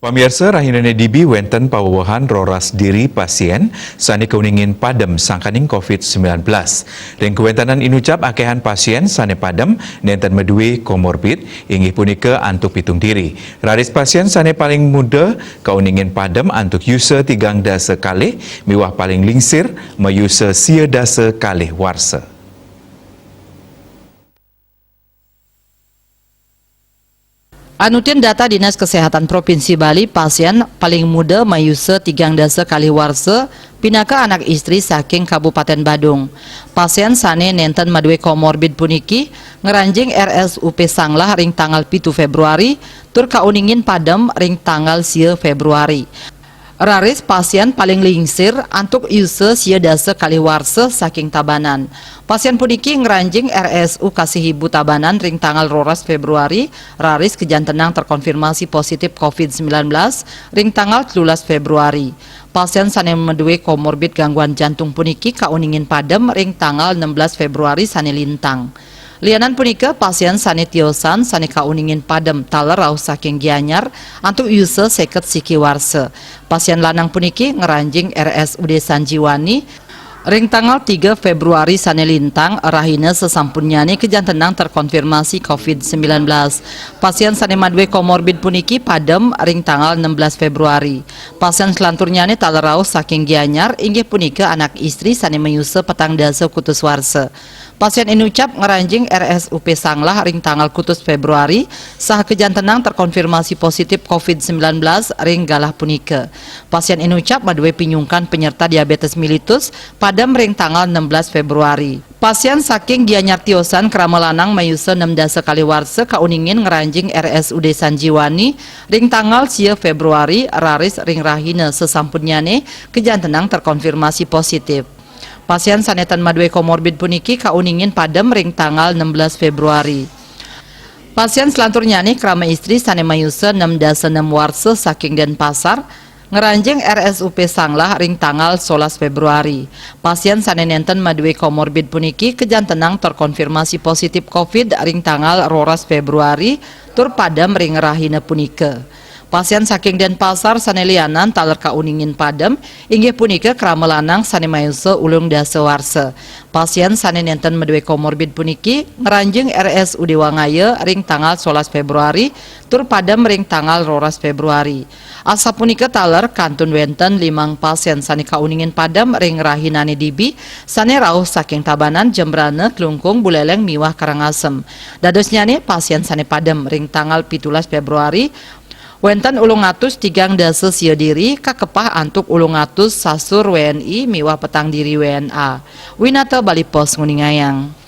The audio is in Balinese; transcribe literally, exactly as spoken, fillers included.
Pamiarsa, rahinane dibi wenten pawewehan roras diri pasien sane kauningin padem sangkaning covid sembilan belas. Ring kawentanan inucap, akehan pasien sane padem nenten madue komorbid, inggih punika antuk pitung diri. Raris pasien sane paling muda kauningin padem antuk yusa tigang dasa kalih miwah paling lingsir mayusa sia dasa kalih warsa. Anutin data Dinas Kesehatan Provinsi Bali, pasien paling muda mayusa tigang dasa kalih warsa pinaka anak istri saking Kabupaten Badung. Pasien sane nenten madue komorbid puniki ngranjing R S U P Sanglah ring tanggal pitu Februari tur kauningin padem ring tanggal sia Februari. Raris pasien paling lingsir antuk yusa sia dasa kalih warsa saking Tabanan. Pasien puniki ngranjing R S U Kasih Ibu Tabanan ring tanggal roras Februari, raris kajantenang terkonfirmasi positif covid sembilan belas ring tanggal telulas Februari. Pasien sane madue komorbid gangguan jantung puniki kauningin padem ring tanggal enam belas Februari sane lintang. Lianan punika, pasien sane tiosan sane kauningin padem taler rauh saking Gianyar antuk yusa seket siki warsa. Pasien lanang puniki ngranjing R S U D Sanjiwani ring tanggal tiga Februari sane lintang, rahina sasampunnyane kajantenang terkonfirmasi covid sembilan belas. Pasien sane madue komorbid puniki padem ring tanggal enam belas Februari. Pasien selanturnyane taler rauh saking Gianyar, inggih punika anak istri sane mayusa petang dasa kutus warsa. Pasien inucap ngranjing R S U P Sanglah ring tanggal kutus Februari, saha kajantenang terkonfirmasi positif covid sembilan belas ring galah punika. Pasien inucap madue pinyungkan penyerta diabetes mellitus padem ring tanggal enam belas Februari. Pasien saking Gianyar tiosan krama lanang mayusa enam dasa kalih warsa kauningin ngranjing R S U D Sanjiwani ring tanggal sia Februari, raris ring rahina sasampunnyane kajantenang terkonfirmasi positif. Pasien sane tan madue komorbid puniki kauningin padem ring tanggal enam belas Februari. Pasien selanturnyane krama istri sane mayusa enam dasa enam warsa saking Denpasar, ngranjing R S U P Sanglah ring tanggal solas Februari. Pasien sane nenten madue komorbid puniki kajantenang terkonfirmasi positif covid ring tanggal roras Februari tur padem ring rahina punika. Pasien saking Denpasar sane lianan taler kauningin padem, inggih punika krama lanang sane mayusa ulung dasa warsa. Pasien sane nenten madue komorbid puniki ngranjing R S U D Wangaya ring tanggal solas Februari tur padem ring tanggal roras Februari. Asapunika taler kantun wenten limang pasien sane kauningin padem ring rahinane dibi sane rauh saking Tabanan, Jembrana, Klungkung, Buleleng miwah Karangasem. Dadosnyane pasien sane padem ring tanggal pitulas Februari, wenten ulung atus tigang dasa sia diri, kakepah antuk ulung atus sasur W N I miwah petang diri W N A. Winata Bali Post nguningayang.